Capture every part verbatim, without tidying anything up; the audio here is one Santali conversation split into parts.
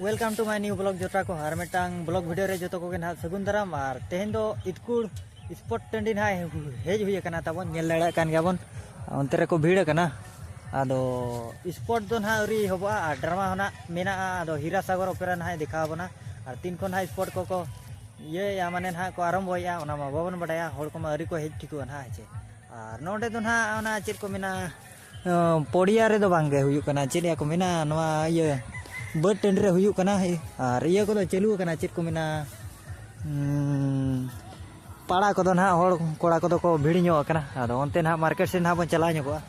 Welcome to my new vlog ᱡᱚᱴᱟ ᱠᱚ, ᱟᱨ ᱢᱤᱫᱴᱟᱝ vlog video ᱨᱮ ᱡᱚᱛᱚ ᱠᱚᱜᱮ ᱱᱟᱦᱟᱜ ᱥᱟᱹᱜᱩᱱ ᱫᱟᱨᱟᱢ᱾ ᱟᱨ ᱛᱮᱦᱮᱧ ᱫᱚ ᱤᱛᱠᱩᱲ sport ᱴᱟᱺᱰᱤ ᱱᱟᱦᱟᱜ ᱦᱮᱡ ᱦᱩᱭ ᱟᱠᱟᱱᱟ ᱛᱟᱵᱚᱱ, ᱧᱮᱞ ᱫᱟᱲᱮᱭᱟᱜ ᱠᱟᱱ ᱜᱮᱭᱟᱵᱚᱱ ᱚᱱᱛᱮ ᱨᱮᱠᱚ ᱵᱷᱤᱲ ᱟᱠᱟᱱᱟ᱾ ᱟᱫᱚ sport ᱫᱚ ᱱᱟᱦᱟᱜ ᱟᱹᱣᱨᱤ ᱮᱦᱚᱵᱚᱜᱼᱟ, ᱟᱨ drama ᱦᱚᱸ ᱱᱟᱦᱟᱜ ᱢᱮᱱᱟᱜᱼᱟ᱾ ᱟᱫᱚ ᱦᱤᱨᱟ ᱥᱟᱜᱚᱨ opera ᱱᱟᱦᱟᱜ ᱮ ᱫᱮᱠᱷᱟᱣ ᱟᱵᱚᱱᱟ, ᱟᱨ ᱛᱤᱱ ᱠᱷᱚᱱ ᱱᱟᱦᱟᱜ sport ᱠᱚᱠᱚ ᱤᱭᱟᱹᱭᱟ, ᱢᱟᱱᱮ ᱱᱟᱦᱟᱜ ᱠᱚ ᱟᱨᱟᱢᱵᱚᱭᱮᱫᱼᱟ, ᱚᱱᱟ ᱢᱟ ᱵᱟᱵᱚᱱ ᱵᱟᱰᱟᱭᱟ, ᱦᱚᱲ ᱠᱚᱢᱟ ᱟᱹᱣᱨᱤ ᱠᱚ ᱦᱮᱡ ᱴᱷᱤᱠᱚᱜᱼᱟ ᱱᱟᱦᱟᱜ, ᱦᱮᱸ ᱪᱮ᱾ ᱟᱨ ᱱᱚᱰᱮ ᱫᱚ ᱱᱟᱦᱟᱜ ᱚᱱᱟ ᱪᱮᱫ ᱠᱚ ᱢᱮᱱᱟ, ᱯᱚᱲᱤᱭᱟ ᱨᱮᱫᱚ ᱵᱟᱝ ᱜᱮ ᱦᱩᱭᱩᱜ ᱠᱟᱱᱟ, ᱪᱮᱫ ᱠᱚ ᱢᱮᱱᱟ, ᱱᱚᱣᱟ ᱤᱭᱟᱹ ᱵᱟᱹᱫᱽ ᱴᱟᱺᱰᱤ ᱨᱮ ᱦᱩᱭᱩᱜ ᱠᱟᱱᱟ᱾ ᱟᱨ ᱤᱭᱟᱹ ᱠᱚᱫᱚ ᱪᱟᱹᱞᱩ ᱟᱠᱟᱱᱟ, ᱪᱮᱫ ᱠᱚ ᱢᱮᱱᱟ, ᱩᱸ, ᱯᱟᱲᱟ ᱠᱚᱫᱚ ᱱᱟᱦᱟᱜ ᱦᱚᱲ ᱠᱚᱲᱟ ᱠᱚᱫᱚ ᱠᱚ ᱵᱷᱤᱲ ᱧᱚᱜ ᱟᱠᱟᱱᱟ᱾ ᱟᱫᱚ ᱚᱱᱛᱮ ᱱᱟᱦᱟᱜ market ᱥᱮᱫ ᱱᱟᱦᱟᱜ ᱵᱚᱱ ᱪᱟᱞᱟᱣ ᱧᱚᱜᱚᱜᱼᱟ᱾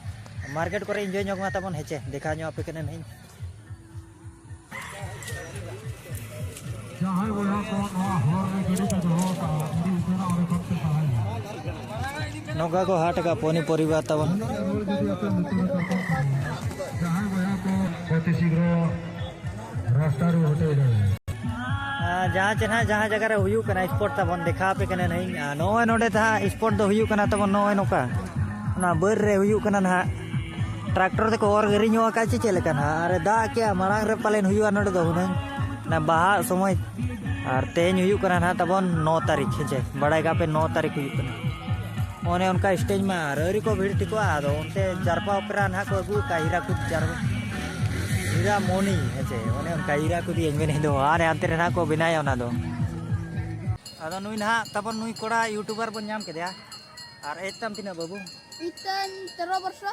Market ᱠᱚᱨᱮ enjoy ᱧᱚᱜ ᱢᱟ ᱛᱟᱵᱚᱱ, ᱦᱮᱸᱪᱮ, ᱫᱮᱠᱷᱟᱣ ᱧᱚᱜ ᱟᱯᱮ ᱠᱟᱹᱱᱟᱹᱧ ᱱᱟᱦᱟᱜ᱾ ᱡᱟᱦᱟᱸᱭ ᱵᱚᱭᱦᱟ ᱠᱚ ᱱᱚᱣᱟ ᱦᱚᱨ ᱨᱮ ᱜᱟᱹᱰᱤ ᱯᱮ ᱫᱚᱦᱚ ᱠᱟᱜᱼᱟ, ᱟᱹᱰᱤ ᱩᱥᱟᱹᱨᱟ ᱚᱸᱰᱮ ᱠᱷᱚᱱ ᱯᱮ ᱥᱟᱦᱟᱭᱟ᱾ ᱱᱚᱝᱠᱟ ᱠᱚ ᱦᱟᱴ ᱟᱠᱟᱫ ᱯᱚᱱᱤ ᱯᱚᱨᱤᱵᱟᱨ ᱛᱟᱵᱚᱱ᱾ ᱡᱟᱦᱟᱸᱭ ᱵᱚᱭᱦᱟ ᱠᱚ ᱚᱛᱤ ᱥᱤᱜᱽᱨᱚ ᱨᱟᱥᱛᱟ ᱨᱮ ᱦᱚᱴᱮᱡ ᱫᱟᱲᱮᱭᱟᱜᱼᱟ᱾ ᱟᱨ ᱡᱟᱦᱟᱸ ᱪᱮ ᱱᱟᱦᱟᱜ, ᱡᱟᱦᱟᱸ ᱡᱟᱭᱜᱟ ᱨᱮ ᱦᱩᱭᱩᱜ ᱠᱟᱱᱟ sport ᱛᱟᱵᱚᱱ, ᱫᱮᱠᱷᱟᱣ ᱟᱯᱮ ᱠᱟᱱᱟ ᱱᱟᱦᱟᱜ᱾ ᱟᱨ ᱱᱚᱜᱼᱚᱭ ᱱᱚᱰᱮ ᱱᱟᱦᱟᱜ sport ᱫᱚ ᱦᱩᱭᱩᱜ ᱠᱟᱱᱟ ᱛᱟᱵᱚᱱ, ᱱᱚᱜᱼᱚᱭ ᱱᱚᱝᱠᱟ ᱚᱱᱟ ᱵᱟᱹᱨ ᱨᱮ ᱦᱩᱭᱩᱜ ᱠᱟᱱᱟ ᱱᱟᱦᱟᱜ᱾ Tractor ᱛᱮᱠᱚ ᱚᱨ ᱜᱟᱹᱨᱤ ᱧᱚᱜ ᱟᱠᱟᱫ ᱪᱮ ᱪᱮᱫ ᱞᱮᱠᱟ ᱱᱟᱦᱟᱜ? ᱟᱨᱮ ᱫᱟᱜ ᱠᱮᱜᱼᱟ, ᱢᱟᱲᱟᱝ ᱨᱮ ᱯᱟᱞᱮᱱ ᱦᱩᱭᱩᱜᱼᱟ ᱱᱚᱰᱮ ᱫᱚ ᱦᱩᱱᱟᱹᱝ, ᱚᱱᱟ ᱵᱟᱦᱟ ᱥᱚᱢᱚᱭ᱾ ᱟᱨ ᱛᱮᱦᱮᱧ ᱦᱩᱭᱩᱜ ᱠᱟᱱᱟ ᱱᱟᱦᱟᱜ ᱛᱟᱵᱚᱱ ᱱᱚ ᱛᱟᱹᱨᱤᱠᱷ, ᱦᱮᱸ ᱪᱮ, ᱵᱟᱲᱟᱭ ᱠᱟᱜ ᱯᱮ, ᱱᱚ ᱛᱟᱹᱨᱤᱠᱷ ᱦᱩᱭᱩᱜ ᱠᱟᱱᱟ᱾ ᱚᱱᱮ ᱚᱱᱠᱟ stage ᱢᱟ ᱟᱨ ᱟᱹᱣᱨᱤ ᱠᱚ ᱵᱷᱤᱲ ᱴᱷᱤᱠᱚᱜᱼᱟ᱾ ᱟᱫᱚ ᱚᱱᱛᱮ ᱡᱟᱨᱯᱟ opera ᱱᱟᱦᱟᱜ ᱠᱚ ᱟᱹᱜᱩ ᱟᱠᱟᱫ, ᱦᱤᱨᱟᱠᱩᱫ ᱡᱟᱨᱯᱟ, ᱦᱤᱨᱟ ᱢᱚᱱᱤ, ᱦᱮᱸ ᱪᱮ, ᱚᱱᱮ ᱚᱱᱠᱟ ᱦᱤᱨᱟᱠᱩᱫᱤᱭᱟᱹᱧ ᱢᱮᱱᱮᱫ ᱫᱚ, ᱟᱨ ᱦᱟᱱᱛᱮ ᱨᱮ ᱱᱟᱦᱟᱜ ᱠᱚ ᱵᱮᱱᱟᱭᱟ ᱚᱱᱟ ᱫᱚ᱾ ᱟᱫᱚ ᱱᱩᱭ ᱱᱟᱦᱟᱜ ᱛᱟᱵᱚᱱ, ᱱᱩᱭ ᱠᱚᱲᱟ YouTuber ᱵᱚᱱ ᱧᱟᱢ ᱠᱮᱫᱮᱭᱟ᱾ ᱟᱨ age ᱛᱟᱢ ᱛᱤᱱᱟᱹᱜ, ᱵᱟᱹᱵᱩ? ᱤᱧ ᱛᱟᱹᱧ ᱛᱮᱨᱚ ᱵᱚᱨᱥᱚ᱾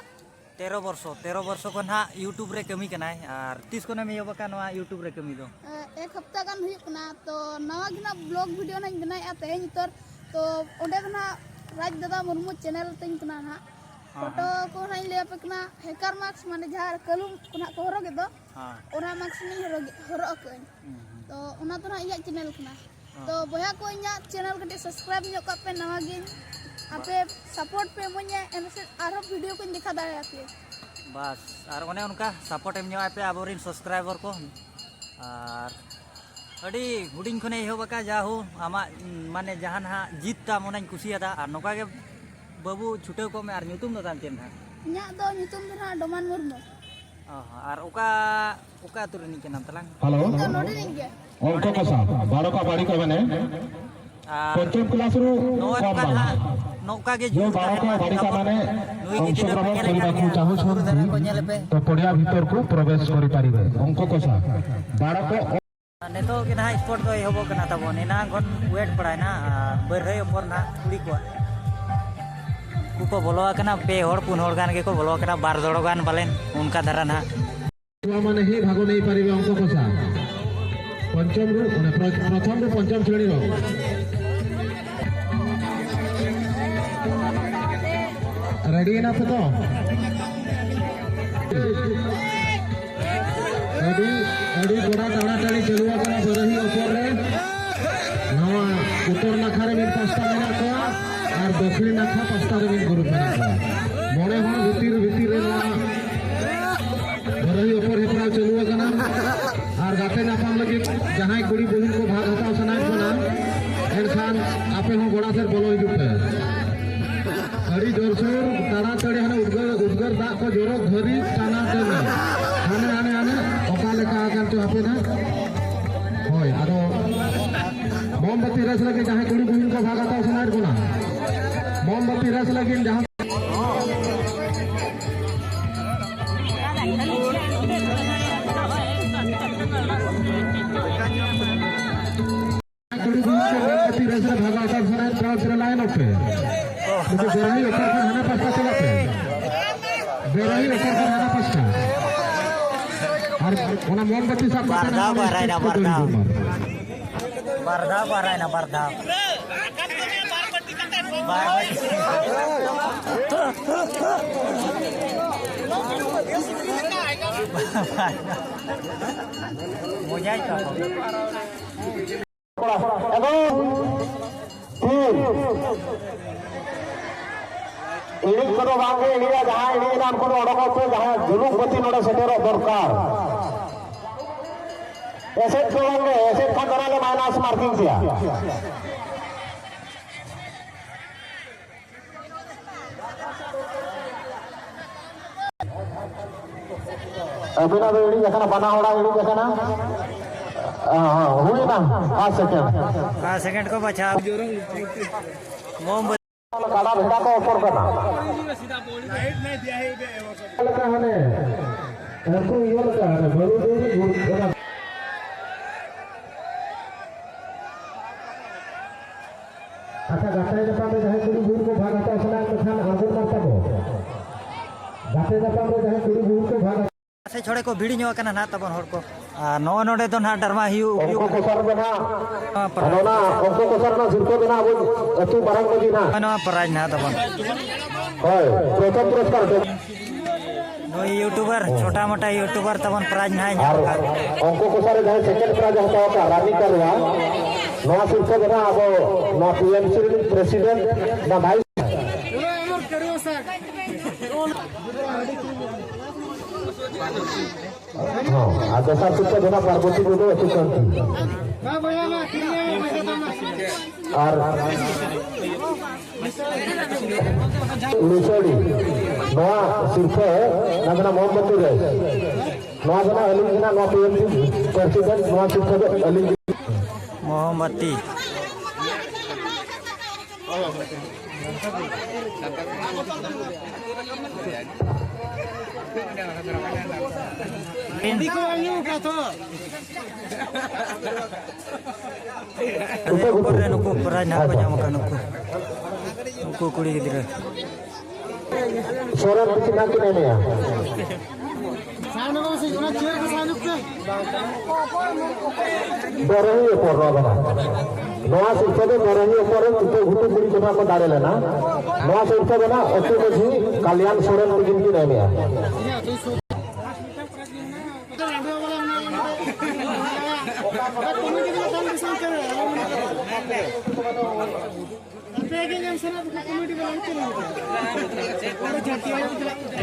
ᱛᱮᱨᱚ ᱵᱚᱨᱥᱚ, ᱛᱮᱨᱚ ᱵᱚᱨᱥᱚ ᱠᱷᱚᱱ ᱦᱟᱸᱜ YouTube ᱨᱮ ᱠᱟᱹᱢᱤ ᱠᱟᱱᱟᱭ᱾ ᱟᱨ ᱛᱤᱥ ᱠᱷᱚᱱᱮᱢ ᱮᱦᱚᱵ ᱟᱠᱟᱫ ᱱᱚᱣᱟ YouTube ᱨᱮ ᱠᱟᱹᱢᱤ ᱫᱚ? ᱮ, ᱮᱠ ᱦᱟᱯᱛᱟ ᱜᱟᱱ ᱦᱩᱭᱩᱜ ᱠᱟᱱᱟ᱾ ᱛᱚ ᱱᱟᱣᱟ ᱜᱮ ᱱᱟᱜ vlog video ᱱᱟᱜ ᱤᱧ ᱵᱮᱱᱟᱣᱮᱫᱼᱟ ᱛᱮᱦᱮᱧ ᱩᱛᱟᱹᱨ᱾ ᱛᱚ ᱚᱸᱰᱮ ᱫᱚ ᱱᱟᱜ ᱨᱟᱡᱽ ᱫᱟᱫᱟ ᱢᱩᱨᱢᱩ channel ᱛᱤᱧ ᱠᱟᱱᱟ ᱱᱟᱜ᱾ ᱦᱮᱸ, ᱯᱷᱳᱴᱳ ᱦᱮᱸ᱾ ᱠᱚ ᱱᱟᱜ ᱤᱧ ᱞᱟᱹᱭ ᱟᱯᱮ ᱠᱟᱱᱟ, hacker mask ᱢᱟᱱᱮ ᱡᱟᱦᱟᱸ ᱠᱟᱹᱞᱩᱢ ᱠᱚ ᱱᱟᱜ ᱠᱚ ᱦᱚᱨᱚᱜᱮᱫ ᱫᱚ, ᱦᱮᱸ᱾ ᱚᱱᱟ mask ᱤᱧ ᱦᱚᱨᱚᱜ, ᱦᱚᱨᱚᱜ ᱟᱠᱟᱫᱟᱹᱧ᱾ ᱦᱩᱸ, ᱦᱩᱸ᱾ ᱛᱚ ᱚᱱᱟ ᱫᱚ ᱱᱟᱜ ᱤᱧᱟᱹᱜ channel ᱠᱟᱱᱟ᱾ ᱦᱮᱸ᱾ ᱛᱚ ᱵᱚᱭᱦᱟ ᱠᱚ, ᱤᱧᱟᱹᱜ channel ᱠᱟᱹᱴᱤᱡ subscribe ᱧᱚᱜ ᱠᱟᱜ ᱯᱮ, ᱱᱟᱣᱟ ᱜᱤᱧ᱾ ᱟᱯᱮ support ᱯᱮ ᱤᱢᱟᱹᱧᱟ, ᱮᱱᱠᱷᱟᱱ ᱟᱨᱦᱚᱸ video ᱠᱚᱧ ᱫᱮᱠᱷᱟᱣ ᱫᱟᱲᱮᱭᱟᱯᱮᱭᱟ᱾ ᱵᱟᱥ, ᱟᱨ ᱚᱱᱮ ᱚᱱᱠᱟ support ᱮᱢ ᱧᱚᱜ ᱟᱭ ᱯᱮ ᱟᱵᱚᱨᱮᱱ subscriber ᱠᱚ᱾ ᱟᱨ ᱟᱹᱰᱤ ᱦᱩᱰᱤᱧ ᱠᱷᱚᱱᱮ ᱮᱦᱚᱵ ᱟᱠᱟᱫ, ᱡᱟ ᱦᱳ, ᱟᱢᱟᱜ, ᱢᱟᱱᱮ, ᱡᱟᱦᱟᱸ ᱱᱟᱦᱟᱜ ᱡᱤᱫ ᱛᱟᱢ, ᱚᱱᱟᱧ ᱠᱩᱥᱤᱭᱟᱫᱟ᱾ ᱟᱨ ᱱᱚᱝᱠᱟ ᱜᱮ ᱵᱟᱹᱵᱩ, ᱪᱷᱩᱴᱟᱹᱣ ᱠᱚᱜ ᱢᱮ᱾ ᱟᱨ ᱧᱩᱛᱩᱢ ᱫᱚ ᱛᱟᱢ ᱪᱮᱫ ᱱᱟᱦᱟᱜ? ᱤᱧᱟᱹᱜ ᱫᱚ ᱧᱩᱛᱩᱢ ᱫᱚ ᱱᱟᱦᱟᱜ ᱰᱚᱢᱟᱱ ᱢᱩᱨᱢᱩ᱾ ᱦᱚᱸ, ᱟᱨ ᱚᱠᱟ, ᱚᱠᱟ ᱟᱹᱛᱩ ᱨᱤᱱᱤᱡ ᱠᱟᱱᱟᱢ ᱛᱟᱞᱟᱝ? ᱦᱮᱞᱳ᱾ ᱚᱝᱠᱚ ᱠᱚᱥᱟ, ᱵᱟᱨᱚ ᱠᱟ ᱵᱟᱲᱤ ᱠᱟ ᱢᱟᱱᱮ, ᱟᱨ ᱯᱚᱧᱪᱚᱢ ᱠᱞᱟᱥ ᱨᱩ ᱱᱚᱜᱼᱚᱭ ᱠᱚᱢ ᱱᱚᱝᱠᱟ ᱵᱟᱞᱟ᱾ ᱱᱟᱦᱟᱜ, ᱱᱚᱝᱠᱟ ᱜᱮ ᱡᱚ ᱡᱩᱞᱩᱥ ᱵᱟᱨᱚ ᱠᱟ ᱛᱟᱦᱮᱱᱟ᱾ ᱵᱟᱲᱤ ᱠᱟ ᱱᱩᱭ ᱢᱟᱱᱮ ᱜᱤᱫᱽᱨᱟᱹ ᱯᱮ ᱚᱝᱥᱚᱜᱨᱚᱦᱚᱱ ᱧᱮᱞᱮ ᱠᱟᱱ ᱠᱚᱨᱤᱵᱟ ᱠᱚ ᱜᱮᱭᱟ, ᱪᱟᱦᱩ ᱦᱩᱲᱩ ᱪᱷᱚᱱ ᱫᱷᱟᱨᱟ ᱠᱚ ᱧᱮᱞᱮ ᱯᱮ᱾ ᱛᱚ ᱯᱚᱲᱤᱭᱟ ᱵᱷᱤᱛᱚᱨ ᱠᱚ ᱯᱨᱚᱵᱮᱥ ᱠᱚᱨᱤ ᱯᱟᱨᱤᱵᱮ᱾ ᱚᱝᱠᱚ ᱠᱚᱥᱟ, ᱵᱟᱨᱚ ᱠᱚ ᱱᱤᱛᱚᱜ ᱜᱮ ᱱᱟᱦᱟᱜ ᱥᱯᱳᱨᱴ ᱫᱚ ᱮᱦᱚᱵᱚᱜ ᱠᱟᱱᱟ ᱛᱟᱵᱚᱱ, ᱮᱱᱟᱝ ᱠᱷᱚᱱ ᱣᱮᱴ ᱵᱟᱲᱟᱭᱮᱱᱟ᱾ ᱟᱨ ᱵᱟᱹᱨᱦᱟᱹᱭ ᱚᱯᱚᱨ ᱱᱟᱦᱟᱜ ᱠᱩᱲᱤ ᱠᱚᱣᱟᱜ ᱠᱚ ᱠᱚ ᱵᱚᱞᱚ ᱟᱠᱟᱱᱟ, ᱯᱮ ᱦᱚᱲ ᱯᱩᱱ ᱦᱚᱲ ᱜᱟᱱ ᱜᱮᱠᱚ ᱵᱚᱞᱚ ᱟᱠᱟᱱᱟ, ᱵᱟᱨ ᱡᱚᱲ ᱜᱟᱱ ᱯᱟᱞᱮᱱ ᱚᱱᱠᱟ ᱫᱷᱟᱨᱟ ᱱᱟᱦᱟᱜ᱾ ᱢᱟᱱᱮ ᱦᱮ ᱵᱷᱟᱜᱚ ᱱᱮᱭ ᱯᱟᱨᱤᱵᱮ ᱚᱝᱠᱚ ᱠᱚᱥᱟ᱾ ᱯᱚᱧᱪᱚᱢ ᱨᱩ, ᱢᱟᱱᱮ ᱯᱨᱚ-, ᱯᱨᱚᱛᱷᱚᱢ ᱨᱩ ᱯᱚᱧᱪᱚᱢ ᱥᱨᱮᱬᱤ ᱨᱚ᱾ ᱨᱮᱰᱤ ᱮᱱᱟ ᱯᱮ ᱛᱚ? ᱟᱹᱰᱤ, ᱟᱹᱰᱤ ᱠᱚᱲᱟ ᱛᱟᱲᱟᱛᱟᱲᱤ ᱪᱟᱹᱞᱩ ᱟᱠᱟᱱᱟ ᱵᱟᱨᱟᱦᱤ ᱚᱯᱚᱨ ᱨᱮ᱾ ᱱᱚᱣᱟ ᱩᱛᱛᱚᱨ ᱱᱟᱠᱷᱟ ᱨᱮ ᱢᱤᱫ ᱯᱟᱥᱴᱟ ᱢᱮᱱᱟᱜ ᱠᱚᱣᱟ ᱟᱨ ᱫᱚᱠᱷᱤᱱ ᱱᱟᱠᱷᱟ ᱯᱟᱥᱴᱟ ᱨᱮ ᱢᱤᱫ ᱜᱨᱩᱯ ᱢᱮᱱᱟᱜ ᱠᱚᱣᱟ᱾ ᱢᱚᱬᱮ ᱦᱚᱲ ᱵᱷᱤᱛᱤᱨ, ᱵᱷᱤᱛᱤᱨ ᱨᱮ ᱱᱚᱣᱟ ᱵᱟᱨᱟᱦᱤ ᱚᱯᱚᱨ ᱦᱮᱯᱨᱟᱣ ᱪᱟᱹᱞᱩ ᱟᱠᱟᱱᱟ᱾ ᱟᱨ ᱜᱟᱛᱮ ᱧᱟᱯᱟᱢ ᱞᱟᱹᱜᱤᱫ ᱡᱟᱦᱟᱸᱭ ᱠᱩᱲᱤ ᱵᱚᱦᱤᱱ ᱠᱚ ᱵᱷᱟᱜᱽ ᱦᱟᱛᱟᱣ ᱥᱟᱱᱟᱭᱮᱫ ᱵᱚᱱᱟ, ᱮᱱᱠᱷᱟᱱ ᱟᱯᱮ ᱦᱚᱸ ᱜᱚᱲᱟ ᱥᱮᱫ ᱵᱚᱞᱚ ᱦᱤᱡᱩᱜ ᱯᱮ᱾ ᱟᱹᱰᱤ ᱡᱳᱨᱥᱳᱨ ᱛᱟᱲᱟᱛᱟᱲᱤ ᱦᱟᱱᱮ ᱩᱫᱽᱜᱟᱹᱨ, ᱩᱫᱽᱜᱟᱹᱨ ᱫᱟᱜ ᱠᱚ ᱡᱚᱨᱚ ᱫᱷᱟᱹᱨᱤᱡ ᱴᱟᱱᱟ ᱴᱟᱹᱱᱤ᱾ ᱦᱟᱱᱮ, ᱦᱟᱱᱮ, ᱦᱟᱱᱮ ᱚᱠᱟ ᱞᱮᱠᱟ ᱟᱠᱟᱱ ᱪᱚ ᱦᱟᱯᱮ ᱱᱟᱜ᱾ ᱦᱳᱭ, ᱟᱫᱚ ᱢᱳᱢᱵᱟᱛᱤ ᱨᱮᱥ ᱞᱟᱹᱜᱤᱫ ᱡᱟᱦᱟᱸᱭ ᱠᱩᱲᱤ ᱵᱚᱦᱤᱱ ᱠᱚ ᱵᱷᱟᱜᱽ ᱦᱟᱛᱟᱣ ᱥᱟᱱᱟᱭᱮᱫ ᱵᱚᱱᱟ, ᱢᱳᱢᱵᱟᱛᱤ ᱨᱮᱥ ᱞᱟᱹᱜᱤᱫ ᱡᱟᱦᱟᱸ ᱠᱩᱲᱤ ᱵᱚᱦᱤᱱ ᱠᱚ ᱢᱳᱢᱵᱟᱛᱤ ᱨᱮᱥ ᱨᱮ ᱵᱷᱟᱜᱽ ᱦᱟᱛᱟᱣ ᱥᱟᱱᱟᱭᱮᱫ ᱯᱮ, ᱯᱨᱟᱭᱤᱡᱽ ᱨᱮ ᱞᱟᱭᱤᱱ ᱚᱯ ᱯᱮ᱾ ᱱᱩᱠᱩ ᱵᱮᱨᱟᱦᱤ ᱚᱠᱟ ᱠᱷᱚᱱ ᱦᱟᱱᱟ ᱯᱟᱥᱴᱟ ᱪᱟᱞᱟᱜ ᱯᱮ᱾ ᱵᱮᱨᱟᱦᱤ ᱚᱠᱟ ᱠᱷᱚᱱ ᱦᱟᱱᱟ ᱯᱟᱥᱴᱟ᱾ ᱟᱨ ᱚᱱᱟ ᱢᱳᱢᱵᱟᱛᱤ ᱥᱟᱵ ᱠᱟᱛᱮ ᱵᱟᱨ ᱫᱷᱟᱣ ᱱᱚᱣᱟ ᱠᱚ ᱦᱟᱨᱟᱭᱮᱱᱟ, ᱥᱴᱮᱡᱽ ᱠᱚ ᱵᱟᱨ ᱫᱟᱹᱲ ᱫᱷᱟᱣ᱾ ᱦᱤᱡᱩᱜ ᱢᱟ᱾ ᱵᱟᱨ ᱫᱷᱟᱣ ᱠᱚ ᱦᱟᱨᱟᱭᱮᱱᱟ, ᱵᱟᱨ ᱫᱷᱟᱣ᱾ ᱵᱟᱨ ᱵᱟᱨ᱾ ᱢᱚᱡᱟᱭ ᱠᱚ᱾ ᱮᱵᱚᱝ ᱛᱤᱱ ᱮᱱᱮᱡ ᱠᱚᱫᱚ ᱵᱟᱝᱜᱮ ᱮᱱᱮᱡᱟ, ᱡᱟᱦᱟᱸ ᱮᱱᱮᱡ ᱮᱱᱟ ᱩᱱᱠᱩ ᱫᱚ ᱚᱰᱚᱠᱚᱜ ᱯᱮ, ᱡᱟᱦᱟᱸ ᱡᱩᱞᱩᱜ ᱵᱟᱹᱛᱤ ᱱᱚᱰᱮ ᱥᱮᱴᱮᱨᱚᱜ ᱫᱚᱨᱠᱟᱨ᱾ ᱮᱥᱮᱫ ᱠᱚ ᱵᱟᱝᱜᱮ, ᱮᱥᱮᱫ ᱠᱷᱟᱱ ᱫᱚ ᱚᱱᱟ ᱞᱮ ᱢᱟᱭᱱᱟᱥ ᱢᱟᱨᱠᱤᱝ ᱯᱮᱭᱟ᱾ ᱟᱹᱵᱤᱱᱟᱜ ᱫᱚ ᱤᱬᱤᱡ ᱟᱠᱟᱱᱟ, ᱵᱟᱱᱟ ᱦᱚᱲᱟᱜ ᱤᱬᱤᱡ ᱟᱠᱟᱱᱟ᱾ ᱦᱮᱸ, ᱦᱮᱸ, ᱦᱩᱭᱱᱟ᱾ ᱯᱟᱸᱪ ᱥᱮᱠᱮᱱᱰ᱾ ᱯᱟᱸᱪ ᱥᱮᱠᱮᱱᱰ ᱠᱚ ᱵᱟᱪᱷᱟᱣ᱾ ᱢᱳᱢᱵᱟᱛᱤ᱾ ᱠᱟᱰᱟ ᱵᱷᱮᱰᱟ ᱠᱚ ᱚᱯᱚᱨ ᱠᱟᱱᱟ᱾ ᱞᱮᱠᱟ ᱦᱟᱱᱮ ᱩᱱᱠᱩ ᱤᱭᱟᱹ ᱞᱮᱠᱟ ᱦᱟᱱᱮ ᱵᱟᱹᱞᱩ ᱫᱤ ᱚᱱᱟ ᱟᱪᱪᱷᱟ, ᱜᱟᱛᱮ ᱧᱟᱯᱟᱢ ᱨᱮ ᱡᱟᱦᱟᱸᱭ ᱠᱩᱲᱤ ᱵᱷᱩᱨ ᱠᱚ ᱵᱷᱟᱜᱽ ᱦᱟᱛᱟᱣ ᱥᱟᱱᱟᱭᱮᱫ ᱠᱚ ᱠᱷᱟᱱ ᱟᱬᱜᱚᱱ ᱢᱟ ᱛᱟᱵᱚ᱾ ᱜᱟᱛᱮ ᱧᱟᱯᱟᱢ ᱨᱮ ᱡᱟᱦᱟᱸᱭ ᱠᱩᱲᱤ ᱵᱷᱩᱨ ᱠᱚ ᱵᱷᱟᱜᱽ ᱥᱮ ᱪᱷᱚᱲᱮ ᱠᱚ ᱵᱷᱤᱲ ᱧᱚᱜ ᱟᱠᱟᱱᱟ ᱱᱟᱦᱟᱜ ᱛᱟᱵᱚᱱ ᱦᱚᱲ ᱠᱚ᱾ ᱟᱨ ᱱᱚᱜᱼᱚ ᱱᱚᱰᱮ ᱫᱚ ᱱᱟᱦᱟᱜ ᱰᱨᱟᱢᱟ ᱦᱩᱭᱩᱜ, ᱦᱩᱭᱩᱜ ᱚᱝᱠᱚ ᱠᱚᱥᱟᱨ ᱫᱚ ᱱᱟᱦᱟᱜ, ᱱᱚᱣᱟ ᱯᱨᱟᱭᱤᱡᱽ᱾ ᱚᱱᱟ ᱚᱝᱠᱚ ᱠᱚᱥᱟᱨ ᱨᱮᱱᱟᱜ ᱥᱤᱨᱯᱟᱹ ᱫᱚ ᱱᱟᱦᱟᱜ ᱟᱵᱚ ᱟᱹᱛᱩ ᱢᱟᱨᱟᱝ ᱢᱟᱹᱡᱷᱤ ᱱᱟᱦᱟᱜ᱾ ᱱᱚᱜᱼᱚᱭ ᱱᱚᱣᱟ ᱯᱨᱟᱭᱤᱡᱽ ᱱᱟᱦᱟᱜ ᱛᱟᱵᱚᱱ᱾ ᱦᱳᱭ, ᱯᱨᱚᱛᱷᱚᱢ ᱯᱩᱨᱚᱥᱠᱟᱨ ᱫᱚ᱾ ᱱᱩᱭ ᱤᱭᱩᱴᱩᱵᱟᱨ, ᱪᱷᱳᱴᱟ ᱢᱳᱴᱟ ᱤᱭᱩᱴᱩᱵᱟᱨ ᱛᱟᱵᱚᱱ ᱯᱨᱟᱭᱤᱡᱽ ᱱᱟᱦᱟᱜ ᱧᱟᱢ ᱟᱨ ᱟᱠᱟᱫ᱾ ᱚᱝᱠᱚ ᱠᱚᱥᱟᱨ ᱨᱮ ᱡᱟᱦᱟᱸᱭ ᱥᱮᱠᱮᱱᱰ ᱯᱨᱟᱭᱤᱡᱽ ᱦᱟᱛᱟᱣ ᱟᱠᱟᱫ ᱨᱟᱱᱤ ᱠᱟᱨᱣᱟ, ᱱᱚᱣᱟ ᱥᱤᱨᱯᱟᱹ ᱫᱚ ᱱᱟᱦᱟᱜ ᱟᱵᱚ ᱱᱚᱣᱟ ᱯᱤ ᱮᱢ ᱥᱤ ᱨᱤᱱᱤᱡ ᱯᱨᱮᱥᱤᱰᱮᱱᱴ, ᱱᱚᱣᱟ ᱵᱷᱟᱭᱤᱥ᱾ ᱦᱚᱸ, ᱟᱨ ᱫᱚᱥᱟᱨ ᱥᱤᱨᱯᱟᱹ ᱫᱚ ᱱᱟᱜ ᱯᱟᱨᱵᱚᱛᱤ ᱴᱩᱰᱩ ᱟᱹᱛᱩ ᱠᱟᱱᱛᱤ᱾ ᱟᱨ ᱞᱩᱥᱟᱹᱲᱤ, ᱱᱚᱣᱟ ᱥᱤᱨᱯᱟᱹ ᱱᱟᱜ ᱢᱳᱢᱵᱟᱛᱤ ᱨᱮ, ᱱᱚᱣᱟ ᱫᱚ ᱱᱟᱜ ᱟᱹᱞᱤᱧ ᱜᱮ ᱱᱟᱜ ᱱᱚᱣᱟ ᱯᱤ ᱮᱢ ᱥᱤ ᱯᱟᱹᱨᱥᱤ ᱫᱚ ᱱᱚᱣᱟ ᱥᱤᱨᱯᱟᱹ ᱫᱚ ᱟᱹᱞᱤᱧ ᱜᱮ᱾ ᱢᱳᱢᱵᱟᱛᱤ᱾ ᱩᱯᱚᱨ ᱨᱮ ᱱᱩᱠᱩ ᱯᱨᱟᱭᱤᱡᱽ ᱱᱟᱦᱟᱜ ᱠᱚ ᱧᱟᱢ ᱟᱠᱟᱫ, ᱱᱩᱠᱩ, ᱱᱩᱠᱩ ᱠᱩᱲᱤ ᱜᱤᱫᱽᱨᱟᱹ᱾ ᱥᱚᱨᱮᱱ ᱛᱤᱠᱤᱱ ᱦᱟᱸᱜ ᱠᱤᱱ ᱮᱱᱮᱡᱼᱟ᱾ ᱵᱟᱨᱟᱦᱤ ᱚᱯᱚᱨ ᱱᱚᱣᱟ ᱫᱚ ᱱᱟᱜ᱾ ᱱᱚᱣᱟ ᱥᱤᱨᱯᱟᱹ ᱫᱚ ᱵᱟᱨᱟᱦᱤ ᱚᱯᱚᱨ ᱨᱮᱱ ᱠᱤᱛᱟᱹ ᱜᱷᱩᱴᱩ ᱠᱩᱲᱤ ᱠᱚ ᱱᱟᱜ ᱠᱚ ᱫᱟᱲᱮ ᱞᱮᱱᱟ᱾ ᱱᱚᱣᱟ ᱥᱤᱨᱯᱟᱹ ᱫᱚ ᱱᱟᱜ ᱟᱹᱛᱩ ᱢᱟᱹᱡᱷᱤ ᱠᱟᱞᱭᱟᱱ ᱥᱚᱨᱮᱱ ᱛᱤᱠᱤᱱ ᱠᱤᱱ ᱮᱢᱮᱜᱼᱟ᱾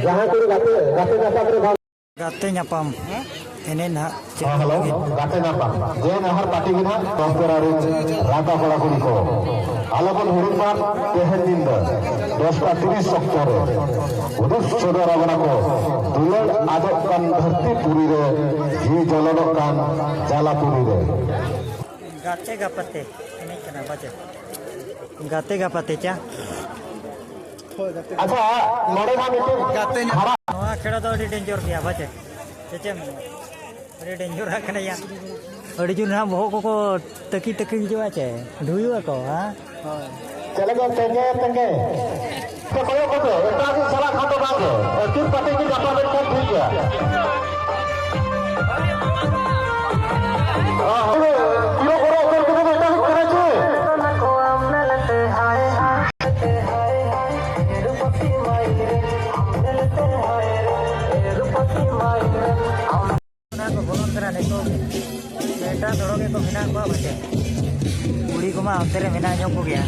ᱡᱟᱦᱟᱸᱭ ᱠᱚ ᱜᱟᱛᱮ, ᱜᱟᱛᱮ ᱜᱟᱯᱟᱛ ᱨᱮ ᱵᱷᱟᱜᱽ ᱜᱟᱛᱮ ᱧᱟᱯᱟᱢ᱾ ᱮᱱᱮᱡ ᱱᱟᱦᱟᱜ ᱪᱮᱫ ᱦᱮᱸ, ᱦᱮᱞᱳ, ᱜᱟᱛᱮ ᱧᱟᱯᱟᱢ᱾ ᱡᱮ ᱱᱟᱦᱟᱨ ᱯᱟᱹᱴᱤ ᱜᱮ ᱱᱟᱦᱟᱜ ᱫᱚᱥ ᱯᱮᱲᱟ ᱨᱮᱱ ᱨᱟᱸᱜᱟ ᱠᱚᱲᱟ ᱠᱩᱲᱤ ᱠᱚ᱾ ᱟᱞᱚᱵᱚᱱ ᱦᱤᱲᱤᱧ ᱢᱟ, ᱛᱮᱦᱮᱧ ᱧᱤᱫᱟᱹ ᱫᱚᱥᱴᱟ ᱛᱤᱨᱤᱥ ᱚᱠᱛᱚ ᱨᱮ ᱩᱫᱩᱜ ᱥᱚᱫᱚᱨ ᱟᱵᱚᱱᱟ ᱠᱚ ᱫᱩᱞᱟᱹᱲ ᱟᱫᱚᱜ ᱠᱟᱱ ᱫᱷᱟᱹᱨᱛᱤ ᱯᱩᱨᱤ ᱨᱮ, ᱡᱤᱣᱤ ᱡᱚᱞᱚᱱᱚᱜ ᱠᱟᱱ ᱡᱟᱞᱟ ᱯᱩᱨᱤ ᱨᱮ᱾ ᱜᱟᱛᱮ ᱜᱟᱯᱟᱛᱮ ᱮᱱᱮᱡ ᱠᱟᱱᱟ ᱵᱟᱪᱮ? ᱜᱟᱛᱮ ᱜᱟᱯᱟᱛᱮ ᱪᱟ᱾ ᱟᱪᱪᱷᱟ, ᱱᱚᱰᱮ ᱢᱟ ᱢᱤᱫᱴᱮᱱ ᱜᱟᱛᱮ ᱧᱟᱯᱟᱢ᱾ ᱦᱟᱲᱟᱢ᱾ ᱱᱚᱣᱟ ᱠᱷᱮᱲᱟ ᱫᱚ ᱟᱹᱰᱤ ᱰᱮᱧᱡᱚᱨ ᱜᱮᱭᱟ ᱵᱟᱪᱮ? ᱪᱮᱫ ᱮᱢ ᱢᱮᱱᱟ? ᱟᱹᱰᱤ ᱰᱮᱧᱡᱚᱨ ᱦᱟᱜ ᱠᱟᱱᱟ ᱭᱟ᱾ ᱟᱹᱰᱤ ᱡᱳᱨ ᱱᱟᱦᱟᱜ ᱵᱚᱦᱚᱜ ᱠᱚᱠᱚ ᱛᱟᱹᱠᱤ ᱛᱟᱹᱠᱤ ᱦᱤᱡᱩᱜᱼᱟ ᱪᱮ? ᱫᱷᱩᱭᱩᱜ ᱟᱠᱚ, ᱦᱮᱸ? ᱪᱮᱫ ᱞᱮᱠᱟ ᱛᱮᱸᱜᱮ ᱛᱮᱸᱜᱮ? ᱥᱮ ᱠᱚᱭᱚᱜ ᱠᱟᱛᱮ ᱮᱴᱟᱜ ᱥᱮᱫ ᱪᱟᱞᱟᱜ ᱠᱷᱟᱱ ᱫᱚ ᱵᱟᱝ ᱜᱮ᱾ ᱟᱹᱪᱩᱨ ᱯᱟᱹᱴᱤ ᱜᱮ ᱜᱟᱯᱟ ᱞᱮᱱᱠᱷᱟᱱ ᱴᱷᱤᱠ ᱜᱮᱭᱟ᱾ ᱚ, ᱦᱳᱭ, ᱠᱤᱞᱳ ᱠᱚᱨᱮ ᱚᱪᱚᱨ ᱠᱟᱛᱮ ᱫᱚ ᱮᱴᱟᱜ ᱥᱮᱫ ᱠᱟᱱᱟ ᱪᱮ? ᱚᱱᱟ ᱠᱚ ᱵᱚᱞᱚᱱ ᱠᱟᱱᱟ ᱱᱤᱛᱚᱜ᱾ ᱮᱴᱟᱜ ᱫᱷᱚᱨᱚᱢ ᱜᱮᱠᱚ ᱢᱮᱱᱟᱜ ᱠᱚᱣᱟ ᱯᱟᱪᱮ᱾ ᱠᱩᱲᱤ ᱠᱚᱢᱟ ᱚᱱᱛᱮ ᱨᱮ ᱢᱮᱱᱟᱜ ᱧᱚᱜ ᱠᱚᱜᱮᱭᱟ᱾